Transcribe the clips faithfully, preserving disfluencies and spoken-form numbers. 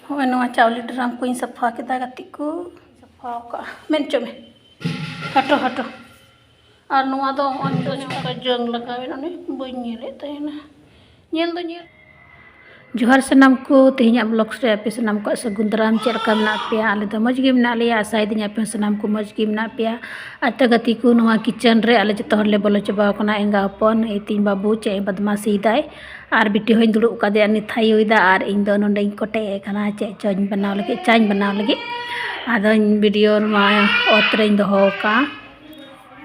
ᱱᱚᱜᱼᱚᱭ ᱱᱚᱣᱟ ᱪᱟᱣᱞᱮ ᱰᱨᱟᱢ ᱠᱚᱧ ᱥᱟᱯᱷᱟ ᱠᱮᱫᱟ ᱜᱟᱛᱮ ᱠᱚ, ᱥᱟᱯᱷᱟ ᱠᱟᱜᱼᱟ᱾ ᱢᱮᱱ ᱦᱚᱪᱚ ᱢᱮ, ᱦᱟᱴᱚ ᱦᱟᱴᱚ᱾ ᱟᱨ ᱱᱚᱣᱟ ᱫᱚ ᱱᱚᱜᱼᱚᱭ ᱱᱤᱛᱚᱜ ᱪᱮᱫ ᱞᱮᱠᱟ ᱡᱟᱝ ᱞᱟᱜᱟᱣ ᱮᱱᱟ, ᱚᱱᱮ ᱵᱟᱹᱧ ᱧᱮᱞᱮᱫ ᱛᱟᱦᱮᱱᱟ, ᱧᱮᱞ ᱫᱚ ᱧᱮᱞ᱾ ᱡᱚᱦᱟᱨ ᱥᱟᱱᱟᱢ ᱠᱚ, ᱛᱮᱦᱮᱧᱟᱜ vlogs ᱨᱮ ᱟᱯᱮ ᱥᱟᱱᱟᱢ ᱠᱚᱣᱟᱜ ᱥᱟᱹᱜᱩᱱ ᱫᱟᱨᱟᱢ᱾ ᱪᱮᱫ ᱞᱮᱠᱟ ᱢᱮᱱᱟᱜ ᱯᱮᱭᱟ? ᱟᱞᱮ ᱫᱚ ᱢᱚᱡᱽ ᱜᱮ ᱢᱮᱱᱟᱜ ᱞᱮᱭᱟ, ᱟᱥᱟᱭᱮᱫᱟᱹᱧ ᱟᱯᱮ ᱦᱚᱸ ᱥᱟᱱᱟᱢ ᱠᱚ ᱢᱚᱡᱽ ᱜᱮ ᱢᱮᱱᱟᱜ ᱯᱮᱭᱟ᱾ ᱟᱨ ᱛᱚ ᱜᱟᱛᱮ ᱠᱚ, ᱱᱚᱣᱟ kitchen ᱨᱮ ᱟᱞᱮ ᱡᱚᱛᱚ ᱦᱚᱲ ᱞᱮ ᱵᱚᱞᱚ ᱪᱟᱵᱟᱣ ᱠᱟᱱᱟ᱾ ᱮᱸᱜᱟ ᱦᱚᱯᱚᱱ, ᱤᱛᱤᱧ ᱵᱟᱹᱵᱩ ᱪᱮᱫ ᱮ ᱵᱚᱫᱢᱟᱥᱤᱭᱮᱫᱟᱭ, ᱟᱨ ᱵᱤᱴᱤ ᱦᱚᱸᱧ ᱫᱩᱲᱩᱵ ᱠᱟᱫᱮᱭᱟ, ᱩᱱᱤ ᱛᱷᱟᱭᱚᱭᱮᱫᱟ, ᱟᱨ ᱤᱧ ᱫᱚ ᱱᱚᱸᱰᱮᱧ ᱠᱚᱴᱮᱡ ᱮ ᱠᱟᱱᱟ, ᱪᱮᱫ ᱪᱚᱧ ᱵᱮᱱᱟᱣ ᱞᱟᱹᱜᱤᱫ, ᱪᱟᱧ ᱵᱮᱱᱟᱣ ᱞᱟᱹᱜᱤᱫ᱾ ᱟᱫᱚᱧ video ᱱᱚᱣᱟ ᱚᱛ ᱨᱮᱧ ᱫᱚᱦᱚ ᱠᱟᱜᱼᱟ,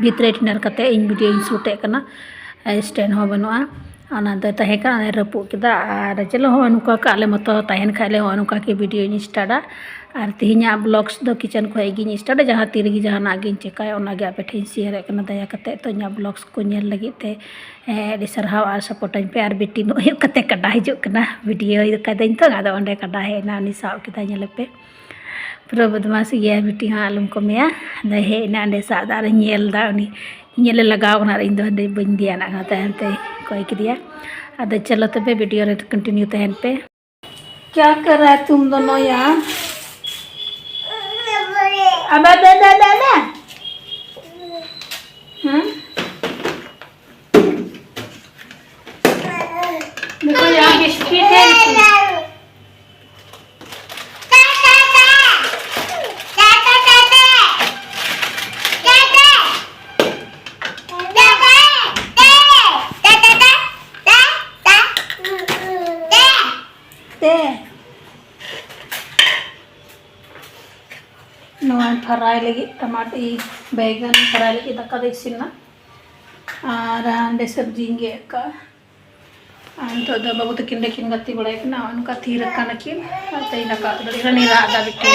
ᱵᱷᱤᱛ ᱨᱮ ᱴᱷᱤᱱᱟᱹᱨ ᱠᱟᱛᱮ ᱤᱧ videoᱧ shootᱮᱫ ᱠᱟᱱᱟ᱾ stand ᱦᱚᱸ ᱵᱟᱹᱱᱩᱜᱼᱟ, ᱚᱱᱟ ᱫᱚ ᱛᱟᱦᱮᱸ ᱠᱟᱱᱟ, ᱚᱱᱟᱧ ᱨᱟᱹᱯᱩᱫ ᱠᱮᱫᱟ᱾ ᱟᱨ ᱪᱚᱞᱚ, ᱦᱚᱸᱜᱼᱚᱭ ᱱᱚᱝᱠᱟ ᱠᱟᱜ ᱞᱮ ᱢᱚᱛᱚ, ᱛᱟᱦᱮᱱ ᱠᱷᱟᱡ ᱞᱮ ᱦᱚᱸᱜᱼᱚᱭ ᱱᱚᱝᱠᱟ ᱜᱮ videoᱧ startᱟ᱾ ᱟᱨ ᱛᱮᱦᱮᱧᱟᱜ vlogs ᱫᱚ kitchen ᱠᱷᱚᱡ ᱜᱤᱧ startᱟ, ᱡᱟᱦᱟᱸ ᱛᱤ ᱨᱮᱜᱮ ᱡᱟᱦᱟᱱᱟᱜ ᱜᱤᱧ ᱪᱮᱠᱟᱭᱟ, ᱚᱱᱟᱜᱮ ᱟᱯᱮ ᱴᱷᱮᱱ ᱤᱧ shareᱮᱫ ᱠᱟᱱᱟ᱾ ᱫᱟᱭᱟ ᱠᱟᱛᱮ ᱛᱚ ᱤᱧᱟᱹᱜ vlogs ᱠᱚ ᱧᱮᱞ ᱞᱟᱹᱜᱤᱫ ᱛᱮ, ᱦᱮᱸ, ᱟᱹᱰᱤ ᱥᱟᱨᱦᱟᱣ ᱟᱨ supportᱟᱹᱧ ᱯᱮ᱾ ᱟᱨ ᱵᱤᱴᱤ ᱱᱚᱜᱼᱚᱭ ᱦᱩᱭᱩᱜ ᱠᱟᱛᱮ ᱠᱟᱰᱟ ᱦᱤᱡᱩᱜ ᱠᱟᱱᱟ, video ᱠᱟᱫᱟᱹᱧ ᱛᱚ, ᱟᱫᱚ ᱚᱸᱰᱮ ᱠᱟᱰᱟ ᱦᱮᱡ ᱮᱱᱟ, ᱩᱱᱤ ᱥᱟᱵ ᱠᱮᱫᱟᱭ, ᱧᱮᱞᱮᱯᱮ᱾ ᱯᱩᱨᱟᱹ ᱵᱚᱫᱢᱟᱥ ᱜᱮᱭᱟ ᱵᱤᱴᱤ ᱦᱚᱸ, ᱟᱞᱚᱢ ᱠᱚᱢᱮᱭᱟ᱾ ᱟᱫᱚ ᱦᱮᱡ ᱮᱱᱟ ᱚᱸᱰᱮ ᱥᱟᱵ ᱫᱟ, ᱟᱨ ᱧᱮᱞ ᱫᱟ, ᱩᱱᱤ ᱧᱮᱞᱮ ᱞᱟᱜᱟᱣ ᱠᱟᱱᱟ, ᱟᱨ ᱤᱧ ᱫᱚ ᱦᱟᱸᱰᱮ ᱵᱟᱹᱧ ᱫᱷᱮᱭᱟᱱᱟᱜ ᱠᱟᱱᱟ, ᱛᱟᱭᱚᱢ ᱛᱮ ᱠᱚᱭ ᱠᱮᱫᱮᱭᱟ᱾ ᱟᱫᱚ ᱪᱚᱞᱚ ᱛᱚᱵᱮ video ᱨᱮ continue ᱛᱟᱦᱮᱱ ᱯᱮ᱾ क्या कर रहा है तुम दोनों यहाँ? अबे, बे, बे, बे, बे। हम्म? देखो, यहाँ बिस्किट है। ᱛᱮ ᱱᱚᱣᱟᱧ fry ᱞᱟᱹᱜᱤᱫ, ᱴᱟᱢᱟᱴ, ᱤ, ᱵᱮᱸᱜᱟᱱ fry ᱞᱟᱹᱜᱤᱫ ᱫᱟᱠᱟ ᱫᱚ ᱤᱥᱤᱱ ᱱᱟ᱾ ᱟᱨ ᱦᱟᱸᱰᱮ ᱥᱚᱵᱽᱡᱤᱧ ᱜᱮᱫ ᱠᱟᱜᱼᱟ᱾ ᱟᱨ ᱱᱤᱛᱚᱜ ᱫᱚ ᱵᱟᱹᱵᱩ ᱛᱟᱹᱠᱤᱱ ᱚᱸᱰᱮ ᱠᱤᱱ ᱜᱟᱛᱮ ᱵᱟᱲᱟᱭ ᱠᱟᱱᱟ᱾ ᱱᱚᱜᱼᱚᱭ ᱱᱚᱝᱠᱟ ᱛᱷᱤᱨ ᱟᱠᱟᱱᱟ ᱠᱤᱱ᱾ ᱟᱨ ᱛᱮᱧ ᱫᱟᱠᱟ ᱩᱛᱩ ᱫᱟᱲᱮᱭᱟᱜ ᱠᱟᱱᱟ, ᱨᱟᱜ ᱮᱫᱟ ᱵᱤᱴᱤ᱾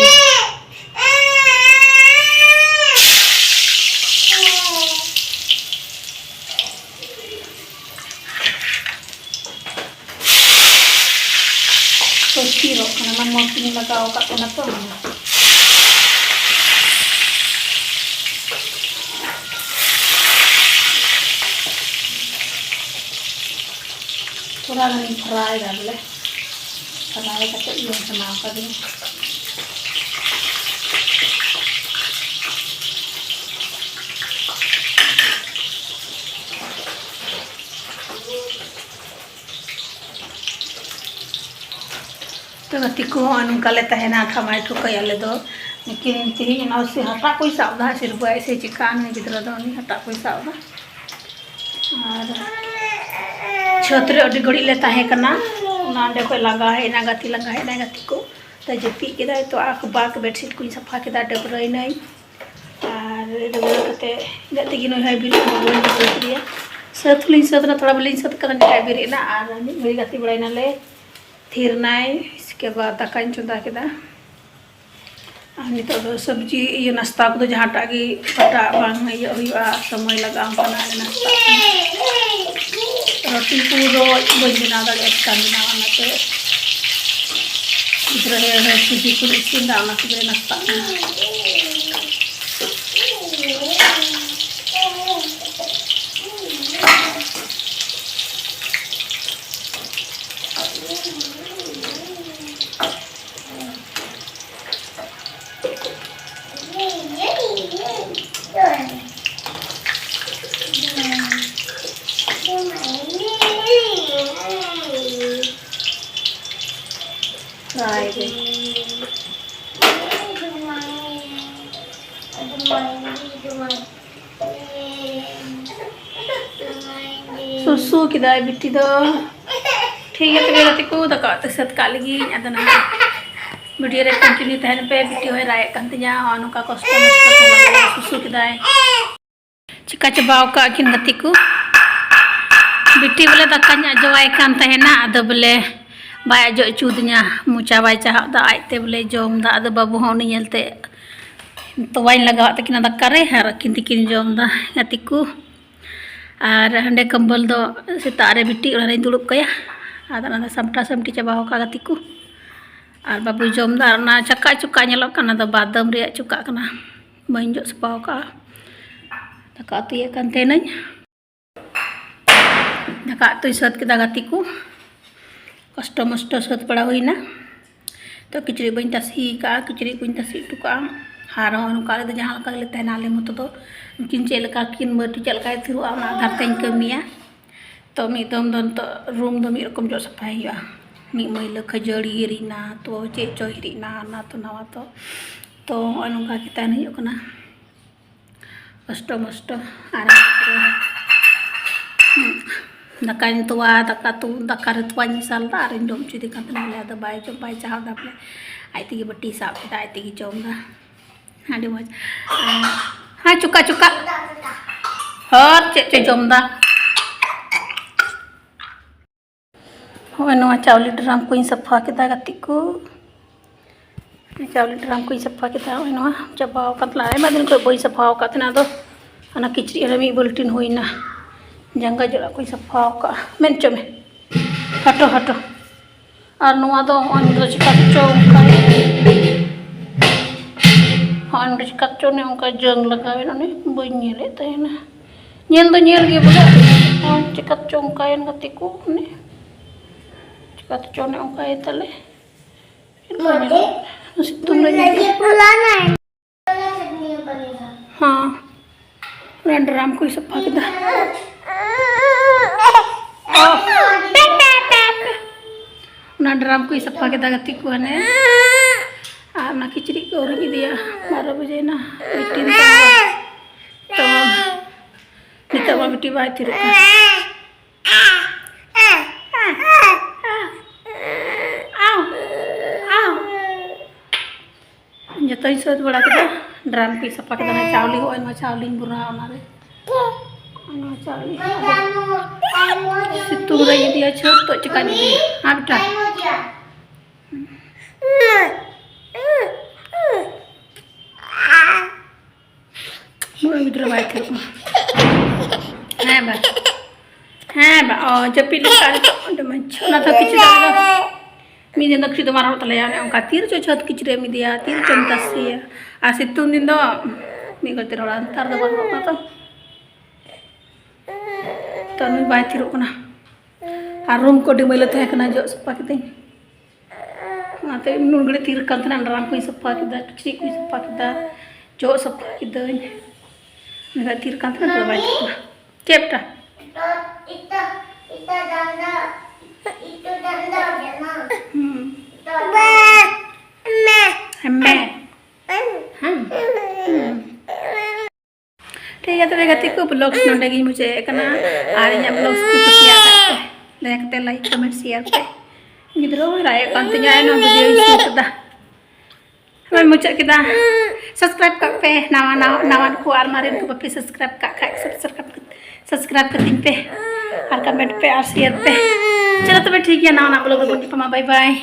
ᱛᱚ ᱛᱷᱤᱨᱚᱜ ᱠᱟᱱᱟ, ᱚᱱᱟ ᱢᱚᱥᱞᱟᱧ ᱞᱟᱜᱟᱣ ᱟᱠᱟᱫ ᱛᱟᱦᱮᱱᱟ ᱛᱚ᱾ ᱛᱷᱚᱲᱟ ᱜᱟᱱᱤᱧ fry ᱮᱫᱟ ᱵᱚᱞᱮ᱾ ᱞᱟᱭ ᱠᱟᱛᱮ ᱤᱭᱟᱹ ᱥᱟᱱᱟᱣ ᱠᱟᱫᱤᱧᱟ᱾ ᱛᱚ ᱜᱟᱛᱮ ᱠᱚ, ᱦᱚᱸᱜᱼᱚᱭ ᱱᱚᱝᱠᱟ ᱞᱮ ᱛᱟᱦᱮᱱᱟ ᱠᱷᱟᱢᱟᱭ ᱴᱷᱩᱠᱟᱹᱭ ᱟᱞᱮ ᱫᱚ᱾ ᱞᱮᱠᱤᱱ ᱛᱮᱦᱮᱧ ᱚᱱᱟ ᱥᱮ ᱦᱟᱴᱟᱜ ᱠᱚᱭ ᱥᱟᱵ ᱮᱫᱟ, ᱥᱤᱨᱵᱟᱹ ᱟᱡ ᱥᱮ ᱪᱤᱠᱟ ᱱᱩᱭ ᱜᱤᱫᱽᱨᱟᱹ ᱫᱚ ᱩᱱᱤ ᱦᱟᱴᱟᱜ ᱠᱚᱭ ᱥᱟᱵ ᱮᱫᱟ᱾ ᱟᱨ ᱪᱷᱟᱹᱛ ᱨᱮ ᱟᱹᱰᱤ ᱜᱷᱟᱹᱲᱤᱡ ᱞᱮ ᱛᱟᱦᱮᱸ ᱠᱟᱱᱟ, ᱚᱱᱟ ᱚᱸᱰᱮ ᱠᱷᱚᱡ ᱞᱟᱸᱜᱟ ᱦᱮᱡ ᱮᱱᱟ, ᱜᱟᱛᱮ ᱞᱟᱸᱜᱟ ᱦᱮᱡ ᱮᱱᱟᱭ ᱜᱟᱛᱮ ᱠᱚ᱾ ᱛᱚ ᱡᱟᱹᱯᱤᱫ ᱠᱮᱫᱟᱭ, ᱛᱚ ᱟᱠᱵᱟᱠ bedsheet ᱠᱚᱧ ᱥᱟᱯᱷᱟ ᱠᱮᱫᱟ, ᱰᱟᱹᱵᱽᱨᱟᱹᱭᱱᱟᱹᱧ᱾ ᱟᱨ ᱰᱟᱹᱵᱽᱨᱟᱹ ᱠᱟᱛᱮ ᱤᱱᱟᱹᱜ ᱛᱮᱜᱮ ᱱᱩᱭ ᱦᱚᱸᱭ ᱵᱮᱨᱮᱫ ᱮᱱᱟ, ᱵᱟᱹᱧ ᱵᱩᱡᱷᱟᱹᱣ ᱠᱮᱫᱮᱭᱟ᱾ ᱥᱟᱹᱛ ᱦᱚᱸᱞᱤᱧ ᱥᱟᱹᱛ ᱮᱱᱟ, ᱛᱷᱚᱲᱟ ᱵᱚᱞᱮᱧ ᱥᱟᱹᱛ ᱠᱟᱱᱟ, ᱱᱤᱛᱚᱜ ᱵᱮᱨᱮᱫ ᱮᱱᱟ ᱟᱨ ᱢᱤᱫ ᱜᱷᱟᱹᱲᱤ ᱜᱟᱛᱮ ᱵᱟᱲᱟᱭ ᱱᱟᱞᱮ᱾ ᱛᱷᱤᱨ ᱱᱟᱭ, ᱤᱥᱠᱮ ᱵᱟᱫ ᱫᱟᱠᱟᱧ ᱪᱚᱸᱫᱟ ᱠᱮᱫᱟ᱾ ᱟᱨ ᱱᱤᱛᱚᱜ ᱫᱚ ᱥᱚᱵᱽᱡᱤ ᱤᱭᱟᱹ ᱱᱟᱥᱛᱟ ᱠᱚᱫᱚ ᱡᱟᱦᱟᱸᱴᱟᱜ ᱜᱮ ᱚᱠᱟᱴᱟᱜ ᱵᱟᱝ ᱤᱭᱟᱹ ᱦᱩᱭᱩᱜᱼᱟ, ᱥᱚᱢᱚᱭ ᱞᱟᱜᱟᱜᱼᱟ ᱚᱱᱠᱟᱱᱟᱜ ᱜᱮ ᱱᱟᱥᱛᱟ᱾ ᱨᱩᱴᱤ ᱠᱚᱫᱚ ᱵᱟᱹᱧ ᱵᱮᱱᱟᱣ ᱫᱟᱲᱮᱭᱟᱜᱼᱟ, ᱪᱤᱠᱟᱹᱧ ᱵᱮᱱᱟᱣᱟ? ᱚᱱᱟᱛᱮ ᱜᱤᱫᱽᱨᱟᱹ ᱦᱮ ᱦᱮ ᱥᱩᱡᱤ ᱠᱚᱧ ᱤᱥᱤᱱ ᱫᱟ, ᱚᱱᱟ ᱠᱚᱜᱮ ᱱᱟᱥᱛᱟ ᱠᱟᱱᱟ᱾ ᱦᱳᱭ ᱨᱮ᱾ ᱥᱩᱥᱩ ᱠᱮᱫᱟᱭ ᱵᱤᱴᱤ ᱫᱚ᱾ ᱴᱷᱤᱠ ᱜᱮᱭᱟ ᱛᱚᱵᱮ ᱜᱟᱛᱮ ᱠᱚ, ᱫᱟᱠᱟ ᱩᱛᱩ ᱥᱟᱹᱛ ᱠᱟᱜ ᱞᱟᱹᱜᱤᱫ᱾ ᱟᱫᱚ ᱱᱟᱦᱟᱜ video ᱨᱮ continue ᱛᱟᱦᱮᱱ ᱯᱮ᱾ ᱵᱤᱴᱤ ᱦᱚᱸᱭ ᱨᱟᱜ ᱮᱫ ᱠᱟᱱ ᱛᱤᱧᱟ, ᱦᱚᱸ ᱱᱚᱝᱠᱟ ᱠᱚᱥᱴᱚ ᱢᱚᱥᱴᱚ ᱛᱮ ᱱᱚᱜᱼᱚᱭ ᱥᱩᱥᱩ ᱠᱮᱫᱟᱭ᱾ ᱪᱤᱠᱟ ᱪᱟᱵᱟᱣ ᱠᱟᱜ ᱠᱤᱱ ᱜᱟᱛᱮ ᱠᱚ᱾ ᱵᱤᱴᱤ ᱵᱚᱞᱮ ᱫᱟᱠᱟᱧ ᱟᱡᱚᱣᱟᱭ ᱠᱟᱱ ᱛᱟᱦᱮᱱᱟ, ᱟᱫᱚ ᱵᱚᱞᱮ ᱵᱟᱭ ᱟᱡᱚ ᱚᱪᱚᱣᱟᱫᱤᱧᱟ, ᱢᱚᱪᱟ ᱵᱟᱭ ᱪᱟᱦᱟᱣ ᱫᱟ, ᱟᱡᱛᱮ ᱵᱚᱞᱮ ᱡᱚᱢ ᱫᱟ᱾ ᱟᱫᱚ ᱵᱟᱹᱵᱩ ᱦᱚᱸ ᱩᱱᱤ ᱧᱮᱞᱛᱮ ᱛᱚᱣᱟᱧ ᱞᱟᱜᱟᱣᱟᱫ ᱛᱟᱹᱠᱤᱱᱟ ᱫᱟᱠᱟ ᱨᱮ, ᱟᱨ ᱟᱹᱠᱤᱱ ᱛᱮᱠᱤᱱ ᱡᱚᱢ ᱫᱟ ᱜᱟᱛᱮ ᱠᱚ᱾ ᱟᱨ ᱦᱟᱸᱰᱮ ᱠᱚᱢᱵᱚᱞ ᱫᱚ ᱥᱮᱛᱟᱜ ᱨᱮ ᱵᱤᱴᱤ ᱚᱲᱟᱜ ᱨᱮᱧ ᱫᱩᱲᱩᱵ ᱠᱟᱭᱟ᱾ ᱟᱫᱚ ᱚᱱᱟ ᱫᱚ ᱥᱟᱢᱴᱟᱣ ᱥᱟᱢᱴᱤ ᱪᱟᱵᱟ ᱟᱠᱟᱫ ᱜᱟᱛᱮ ᱠᱚ᱾ ᱟᱨ ᱵᱟᱹᱵᱩᱭ ᱡᱚᱢ ᱫᱟ, ᱟᱨ ᱚᱱᱟ ᱪᱟᱠᱟ ᱪᱩᱠᱟ ᱧᱮᱞᱚᱜ ᱠᱟᱱᱟ, ᱚᱱᱟ ᱫᱚ ᱵᱟᱫᱟᱢ ᱨᱮᱭᱟᱜ ᱪᱩᱠᱟᱜ ᱠᱟᱱᱟ᱾ ᱵᱟᱹᱧ ᱡᱚᱜ ᱥᱟᱯᱷᱟ ᱟᱠᱟᱫᱼᱟ᱾ ᱫᱟᱠᱟ ᱩᱛᱩᱭᱮᱫ ᱠᱟᱱ ᱛᱟᱦᱮᱱᱟᱹᱧ᱾ ᱫᱟᱠᱟ ᱩᱛᱩᱭ ᱥᱟᱹᱛ ᱠᱮᱫᱟ ᱜᱟᱛᱮ ᱠᱚ᱾ ᱠᱚᱥᱴᱚ ᱢᱚᱥᱴᱚ ᱥᱟᱹᱛ ᱵᱟᱲᱟ ᱦᱩᱭᱱᱟ᱾ ᱛᱚ ᱠᱤᱪᱨᱤᱡ ᱵᱟᱹᱧ ᱛᱟᱥᱮ ᱟᱠᱟᱫᱼᱟ, ᱠᱤᱪᱨᱤᱡ ᱠᱚᱧ ᱛᱟᱥᱮ ᱦᱚᱴᱚ ᱠᱟᱜᱼᱟ᱾ ᱟᱨ ᱦᱚᱸ ᱱᱚᱝᱠᱟ ᱟᱞᱮ ᱫᱚ ᱡᱟᱦᱟᱸ ᱞᱮᱠᱟ ᱜᱮᱞᱮ ᱛᱟᱦᱮᱱᱟ, ᱟᱞᱮ ᱢᱚᱛᱚ ᱫᱚ ᱩᱱᱠᱤᱱ ᱪᱮᱫ ᱞᱮᱠᱟ ᱠᱤᱱ ᱵᱟᱹᱴᱤ ᱪᱮᱫ ᱞᱮᱠᱟᱭ ᱛᱷᱤᱨᱚᱜᱼᱟ, ᱚᱱᱟ ᱟᱫᱷᱟᱨ ᱛᱮᱧ ᱠᱟᱹᱢᱤᱭᱟ᱾ ᱛᱚ ᱢᱤᱫ ᱫᱚᱢ ᱫᱚ ᱱᱤᱛᱚᱜ ᱨᱩᱢ ᱫᱚ ᱢᱤᱫ ᱨᱚᱠᱚᱢ ᱡᱚᱜ ᱥᱟᱯᱷᱟᱭ ᱦᱩᱭᱩᱜᱼᱟ᱾ ᱢᱤᱫ ᱢᱟᱹᱭᱞᱟᱹ ᱠᱷᱟᱹᱡᱟᱹᱲᱤ ᱦᱤᱨᱤᱡ ᱮᱱᱟ, ᱛᱚ ᱪᱮᱫ ᱪᱚ ᱦᱤᱨᱤᱡ ᱮᱱᱟ, ᱦᱟᱱᱟ ᱛᱚ ᱱᱟᱣᱟ ᱛᱚ᱾ ᱛᱚ ᱱᱚᱜᱼᱚᱭ ᱱᱚᱝᱠᱟ ᱜᱮ ᱛᱟᱦᱮᱱ ᱦᱩᱭᱩᱜ ᱠᱟᱱᱟ᱾ ᱠᱚᱥᱴᱚ ᱢᱚᱥᱴᱚ᱾ ᱟᱨ ᱫᱟᱠᱟᱧ ᱛᱚᱣᱟ, ᱫᱟᱠᱟ ᱛᱩ-, ᱫᱟᱠᱟ ᱨᱮ ᱛᱚᱣᱟᱧ ᱢᱮᱥᱟ ᱞᱮᱫᱟ ᱟᱨᱤᱧ ᱡᱚᱢ ᱦᱚᱪᱚᱭᱮᱫᱮ ᱠᱟᱱ ᱛᱟᱦᱮᱱᱟ᱾ ᱵᱚᱞᱮ ᱟᱫᱚ ᱵᱟᱭ ᱡᱚᱢ, ᱵᱟᱭ ᱪᱟᱦᱟᱣ ᱮᱫᱟ᱾ ᱵᱚᱞᱮ ᱟᱡ ᱛᱮᱜᱮ ᱵᱟᱹᱴᱤᱭ ᱥᱟᱵ ᱠᱮᱫᱟ, ᱟᱡ ᱛᱮᱜᱮ ᱡᱚᱢ ᱮᱫᱟ᱾ ᱟᱹᱰᱤ ᱢᱚᱡᱽ᱾ ᱦᱮᱸ, ᱪᱚᱠᱟ, ᱪᱚᱠᱟ᱾ ᱦᱚᱨ ᱪᱮᱫ ᱪᱚ ᱡᱚᱢ ᱮᱫᱟ᱾ ᱦᱚᱸᱜᱼᱚᱭ ᱱᱚᱣᱟ ᱪᱟᱣᱞᱮ ᱰᱨᱟᱢ ᱠᱚᱧ ᱥᱟᱯᱷᱟ ᱠᱮᱫᱟ ᱜᱟᱛᱮ ᱠᱚ᱾ ᱪᱟᱣᱞᱮ ᱰᱨᱟᱢ ᱠᱚᱧ ᱥᱟᱯᱷᱟ ᱠᱮᱫᱟ᱾ ᱱᱚᱜᱼᱚᱭ ᱱᱚᱣᱟ ᱪᱟᱵᱟᱣ ᱟᱠᱟᱱ ᱛᱟᱦᱮᱱᱟ, ᱟᱭᱢᱟ ᱫᱤᱱ ᱠᱷᱚᱱ ᱵᱟᱹᱧ ᱥᱟᱯᱷᱟ ᱟᱠᱟᱫ ᱛᱟᱦᱮᱱᱟ᱾ ᱟᱫᱚ ᱚᱱᱟ ᱠᱤᱪᱨᱤᱡ ᱨᱮ ᱢᱤᱫ ᱵᱟᱹᱞᱴᱤᱱ ᱦᱩᱭᱱᱟ, ᱡᱟᱸᱜᱟ ᱡᱚᱲᱟ ᱠᱚᱧ ᱥᱟᱯᱷᱟ ᱟᱠᱟᱫᱼᱟ᱾ ᱢᱮᱱ ᱦᱚᱪᱚ ᱢᱮ, ᱦᱟᱴᱚ ᱦᱟᱴᱚ᱾ ᱟᱨ ᱱᱚᱣᱟ ᱫᱚ ᱦᱚᱸᱜᱼᱚᱭ ᱱᱚᱰᱮ ᱪᱤᱠᱟ ᱪᱚ ᱚᱱᱠᱟ, ᱦᱚᱸᱜᱼᱚᱭ ᱱᱚᱰᱮ ᱪᱤᱠᱟ ᱪᱚ ᱚᱱᱮ ᱚᱱᱠᱟ ᱡᱟᱝ ᱞᱟᱜᱟᱣᱮᱱ, ᱚᱱᱮ ᱵᱟᱹᱧ ᱧᱮᱞᱮᱫ ᱛᱟᱦᱮᱱᱟ᱾ ᱧᱮᱞ ᱫᱚ ᱧᱮᱞ ᱜᱮ ᱵᱚᱞᱮ, ᱦᱚᱸ, ᱪᱤᱠᱟ ᱪᱚ ᱚᱱᱠᱟᱭᱮᱱ ᱜᱟᱛᱮ ᱠᱚ, ᱚᱱᱮ ᱪᱤᱠᱟ ᱪᱚ ᱚᱱᱮ ᱚᱱᱠᱟᱭᱮᱱ ᱛᱟᱞᱮ᱾ ᱥᱤᱛᱩᱝ ᱨᱮ ᱧᱮᱞ ᱦᱚᱸ, ᱚᱱᱟ ᱰᱨᱟᱢ ᱠᱚᱧ ᱥᱟᱯᱷᱟ ᱠᱮᱫᱟ᱾ ᱚ, ᱚᱱᱟ ᱰᱨᱟᱢ ᱠᱚᱧ ᱥᱟᱯᱷᱟ ᱠᱮᱫᱟ ᱜᱟᱛᱮ ᱠᱚ, ᱦᱟᱱᱮ᱾ ᱟᱨ ᱚᱱᱟ ᱠᱤᱪᱨᱤᱡ ᱠᱚ ᱟᱹᱣᱨᱤᱧ ᱤᱫᱤᱭᱟ, ᱵᱟᱨᱚ ᱵᱟᱡᱮᱭᱮᱱᱟ᱾ ᱵᱤᱴᱤ ᱱᱤᱛᱚᱜ ᱫᱚ, ᱛᱚ ᱱᱤᱛᱚᱜ ᱢᱟ ᱵᱤᱴᱤ ᱵᱟᱭ ᱛᱷᱤᱨᱚᱜ ᱠᱟᱱᱟ᱾ ᱡᱚᱛᱚᱧ ᱥᱟᱹᱛ ᱵᱟᱲᱟ ᱠᱮᱫᱟ, ᱰᱨᱟᱢ ᱠᱚᱧ ᱥᱟᱯᱷᱟ ᱠᱮᱫᱟ᱾ ᱚᱱᱟ ᱪᱟᱣᱞᱮ, ᱦᱚᱸᱜᱼᱚᱭ ᱱᱚᱣᱟ ᱪᱟᱣᱞᱮᱧ ᱵᱷᱚᱨᱟᱣᱟ ᱚᱱᱟᱨᱮ᱾ ᱱᱚᱣᱟ ᱪᱟᱣᱞᱮ ᱥᱤᱛᱩᱝ ᱨᱮᱧ ᱤᱫᱤᱭᱟ ᱪᱷᱟᱹᱛ, ᱛᱚ ᱪᱮᱠᱟᱧ ᱤᱫᱤᱭᱟ? ᱦᱮᱸ ᱵᱮᱴᱟ? ᱱᱩᱭ ᱜᱤᱫᱽᱨᱟᱹ ᱵᱟᱭ ᱛᱷᱤᱨᱚᱜ ᱠᱟᱱᱟ᱾ ᱦᱮᱸ ᱵᱟ, ᱦᱮᱸ ᱵᱟ, ᱚ, ᱡᱟᱹᱯᱤᱫ ᱞᱮᱠᱟ ᱱᱤᱛᱚᱜ ᱚᱸᱰᱮ ᱢᱟ ᱚᱱᱟ ᱫᱚ ᱠᱤᱪᱷᱩ ᱫᱚ ᱟᱞᱮ ᱫᱚ ᱢᱤᱫ ᱫᱤᱱ ᱫᱚ ᱠᱤᱪᱷᱩ ᱫᱚ ᱵᱟᱝ ᱨᱚᱲ ᱛᱟᱞᱮᱭᱟ᱾ ᱚᱱᱮ ᱚᱱᱠᱟ ᱛᱤ ᱨᱮᱪᱚ ᱪᱷᱟᱹᱛ ᱠᱤᱪᱨᱤᱡ ᱮᱢ ᱤᱫᱤᱭᱟ, ᱛᱤ ᱨᱮᱪᱚᱢ ᱛᱟᱥᱮᱭᱟ᱾ ᱟᱨ ᱥᱤᱛᱩᱝ ᱫᱤᱱ ᱫᱚ ᱢᱤᱫ ᱜᱷᱟᱹᱲᱤᱡ ᱛᱮ ᱨᱚᱲᱟ, ᱱᱮᱛᱟᱨ ᱫᱚ ᱵᱟᱝ ᱨᱚᱲ ᱠᱟᱱᱟ ᱛᱚ᱾ ᱛᱚ ᱱᱩᱭ ᱵᱟᱭ ᱛᱷᱤᱨᱚᱜ ᱠᱟᱱᱟ᱾ ᱟᱨ ᱨᱩᱢ ᱠᱚ ᱟᱹᱰᱤ ᱢᱟᱹᱭᱞᱟᱹ ᱛᱟᱦᱮᱸ ᱠᱟᱱᱟ, ᱡᱚᱜ ᱥᱟᱯᱷᱟ ᱠᱤᱫᱟᱹᱧ᱾ ᱚᱱᱟᱛᱮ ᱱᱩᱱ ᱜᱷᱟᱹᱲᱤᱡ ᱛᱷᱤᱨ ᱠᱟᱱ ᱛᱟᱦᱮᱱᱟ, ᱰᱨᱟᱢ ᱠᱚᱧ ᱥᱟᱯᱷᱟ ᱠᱮᱫᱟ, ᱠᱤᱪᱨᱤᱡ ᱠᱚᱧ ᱥᱟᱯᱷᱟ ᱠᱮᱫᱟ, ᱡᱚᱜ ᱥᱟᱯᱷᱟ ᱠᱤᱫᱟᱹᱧ, ᱢᱮᱱᱠᱷᱟᱱ ᱛᱷᱤᱨ ᱠᱟᱱ ᱛᱟᱦᱮᱱᱟ, ᱵᱟᱭ ᱛᱷᱤᱨ ᱠᱟᱱᱟ᱾ ᱪᱮᱫ ᱯᱮᱴᱟ? ᱦᱩᱸ᱾ ᱦᱮᱢᱮ᱾ ᱦᱮᱸ᱾ ᱦᱩᱸ᱾ ᱴᱷᱤᱠ ᱜᱮᱭᱟ ᱛᱚᱵᱮ ᱜᱟᱛᱮ ᱠᱚ, vlogs ᱱᱚᱰᱮ ᱜᱤᱧ ᱢᱩᱪᱟᱹᱫ ᱮᱫ ᱠᱟᱱᱟ᱾ ᱟᱨ ᱤᱧᱟᱹᱜ vlogs ᱠᱚ ᱠᱩᱥᱤᱭᱟᱜ ᱠᱷᱟᱡ ᱯᱮ, ᱫᱟᱭᱟ ᱠᱟᱛᱮ like, comment, share ᱯᱮ᱾ ᱜᱤᱫᱽᱨᱟᱹ ᱦᱚᱸᱭ ᱨᱟᱜ ᱮᱫ ᱠᱟᱱ ᱛᱤᱧᱟᱹ, ᱮᱱᱦᱚᱸ video ᱤᱧ shoot ᱮᱫᱟ᱾ ᱱᱚᱜᱼᱚᱭ ᱢᱩᱪᱟᱹᱫ ᱠᱮᱫᱟ᱾ Subscribe ᱠᱟᱜ ᱯᱮ, ᱱᱟᱣᱟ, ᱱᱟᱣᱟ, ᱱᱟᱣᱟᱱ ᱠᱚ ᱟᱨ ᱢᱟᱨᱮᱱ ᱠᱚ ᱵᱟᱯᱮ subscribe ᱠᱟᱜ ᱠᱷᱟᱡ, subscribe, subscribe ᱠᱟᱹᱛᱤᱧ ᱯᱮ᱾ ᱟᱨ comment ᱯᱮ ᱟᱨ share ᱯᱮ᱾ ᱪᱚᱞᱚ ᱛᱚᱵᱮ ᱴᱷᱤᱠ ᱜᱮᱭᱟ, ᱱᱟᱣᱟ ᱱᱟᱣᱟ vlog ᱨᱮᱵᱚᱱ ᱧᱟᱯᱟᱢᱟ᱾ Bye bye᱾